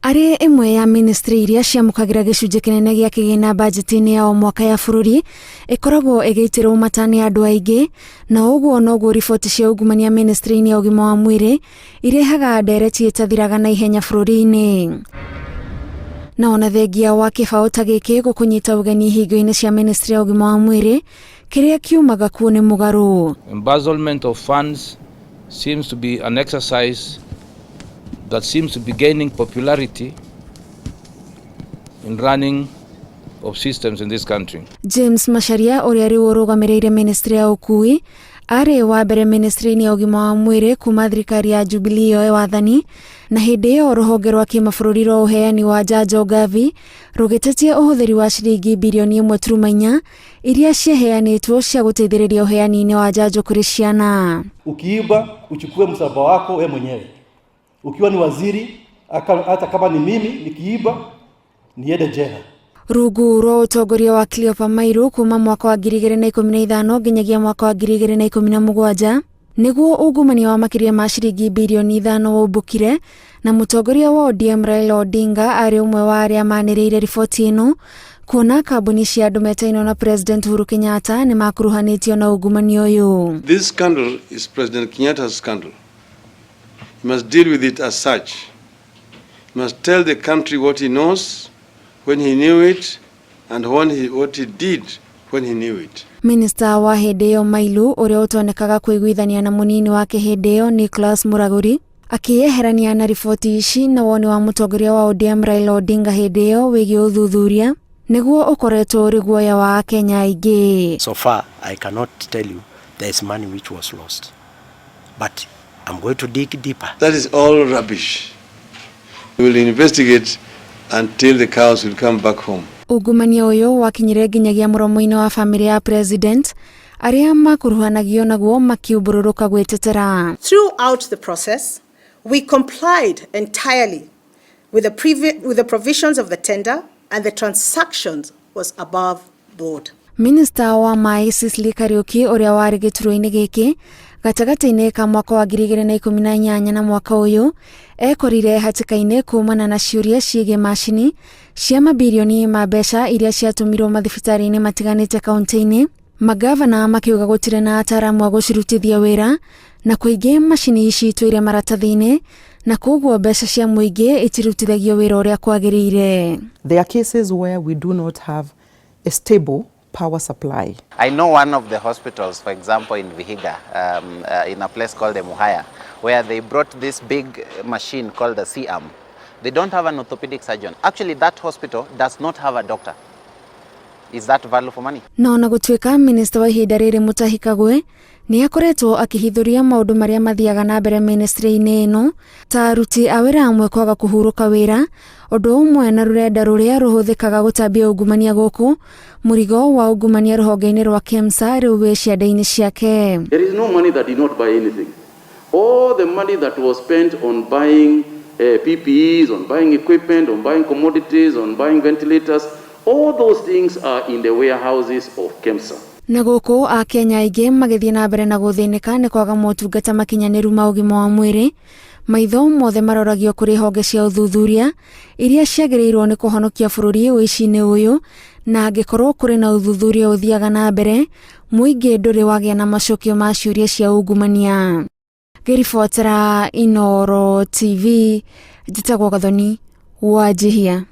Arĩ ĩmwe ya ministry iria ciamũkagĩra gĩcunjĩ kĩnene gĩa kĩgĩna bajeti-inĩ ya o mwaka ya bũrũri, ĩkoragwo ĩgĩitĩrwo mata nĩ andũ aingĩ, na ũguo noguo riboti cia ungumania ministry-inĩ ya ũgima wa mwĩrĩ irehaga ndereti ĩtathiraga na ihenya bũrũri-inĩ. Na ona thengia wa kĩbaũ ta gĩkĩ gũkũnyita ũgeni ihingo-inĩ cia ministry ya ũgima wa mwĩrĩ, kĩrĩa kiumaga kuo nĩ mũgarũ. Embezzlement of funds seems to be an exercise that seems to be gaining popularity in running of systems in this country. James Macharia ũrĩa rĩu ũrũgamĩrĩire ministry ya ũkui arĩ wa mbere ministry-inĩ ya ũgima wa mwĩrĩ kuma thirikari ya Jubilee yoe wathani, na hĩndĩ ĩyo rũhonge rwa kĩmabũrũri rwa ũheani wa njanjo Gavi rũgĩtetia ũhũthĩri wa ciringi birioni 1.4 iria ciaheanĩtwo cia gũteithĩrĩria ũheani-inĩ wa njanjo kũrĩ ciana. Ukiiba uchukue msalaba wako we mwenyewe. Ukiwa ni waziri, hata kama ni mimi nikiiba niende jela. Rungu rwa ũtongoria wa Cleopa Mailu kuma mwaka wa 2015 nginyagia mwaka wa 2017 nĩguo ungumania wa makĩria ma ciringi birioni 5 waumbũkire, na mũtongoria wa ODM Raila Odinga arĩ ũmwe wa arĩa manĩrĩire riboti ĩno kuona kambuni cia andũ metainwo na President Uhuru Kenyatta nĩ makuruhanĩtio na ungumania ũyũ. This scandal is President Kenyatta's scandal. He must deal with it as such. He must tell the country what he knows, when he knew it, and what he did when he knew it. Minista wa hĩndĩ ĩyo Mailu ũrĩa ũtonekaga kũiguithania na mũnini wake hĩndĩ ĩyo Nicholas Muraguri akĩyeherania na riboti ici, na woni wa mũtongoria wa ODM Raila Odinga hĩndĩ ĩyo wĩgiĩ ũthuthuria nĩguo ũkoretwo ũrĩ guoya wa Akenya aingĩ. So far, I cannot tell you there is money which was lost. But I'm going to dig deeper. That is all rubbish. We will investigate until the cows will come back home. Ungumania ũyũ wakinyire nginyagia mũromo-inĩ wa bamĩrĩ ya president, arĩa makuruhanagio naguo makiumbũrũrũka gwĩtetera. Throughout the process, we complied entirely with the provisions of the tender, and the transactions was above board. Minista wa maĩ Sicily Kariuki ũrĩa warĩ gĩturwa-inĩ gĩkĩ gatagatĩ-inĩ ka mwaka wa 2018 na mwaka ũyũ ekorire hatĩka-inĩ kumana na ciũria ciĩgiĩ macini cia mabirioni ma mbeca iria ciatũmirwo mathibitarĩ-inĩ matiganĩte kaunti-inĩ, magavana makiuga gũtirĩ na ataaramu a gũcirutithia wĩra, na kũingĩ macini ici itũire maratathi-inĩ na koguo mbeca cia mũingĩ itirutithagio wĩra ũrĩa kwagĩrĩire. There are cases where we do not have a stable power supply. I know one of the hospitals, for example, in Vihiga, in a place called Emuhaya, where they brought this big machine called the C-arm. They don't have an orthopedic surgeon. Actually, that hospital does not have a doctor. Is that value for money? No ona gũtuĩka minista wa ihinda rĩrĩ Mutahi Kagwe nĩ akoretwo akĩhithũria maũndũ marĩa mathiaga na mbere ministry-inĩ ĩno, ta aruti a wĩra amwe kwaga kũhurũka wĩra, ũndũ ũmwe na rũrenda rũrĩa rũhũthĩkaga gũtambia ungumania gũkũ, mũrigo wa ungumania rũhonge-inĩ rwa KEMSA rĩu wĩ ciande-inĩ ciake. There is no money that did not buy anything. All the money that was spent on buying PPEs, on buying equipment, on buying commodities, on buying ventilators, all those things are in the warehouses of KEMSA. Na gũkũ Akenya aingĩ magĩthiĩ na mbere na gũthĩnĩka nĩ kwaga motungata makinyanĩru ma ũgima wa mwĩrĩ, maitho mothe maroragio kũrĩ honge cia ũthuthuria iria ciagĩrĩirwo nĩ kũhonokia bũrũri ũici-inĩ ũyũ, na angĩkorwo kũrĩ na ũthuthuria ũthiaga na mbere, mũingĩ ndũrĩ wagĩa na macokio ma ciũria cia ungumania. Ngĩribotera Inooro TV, njĩtagwo Gathoni Wanjihia.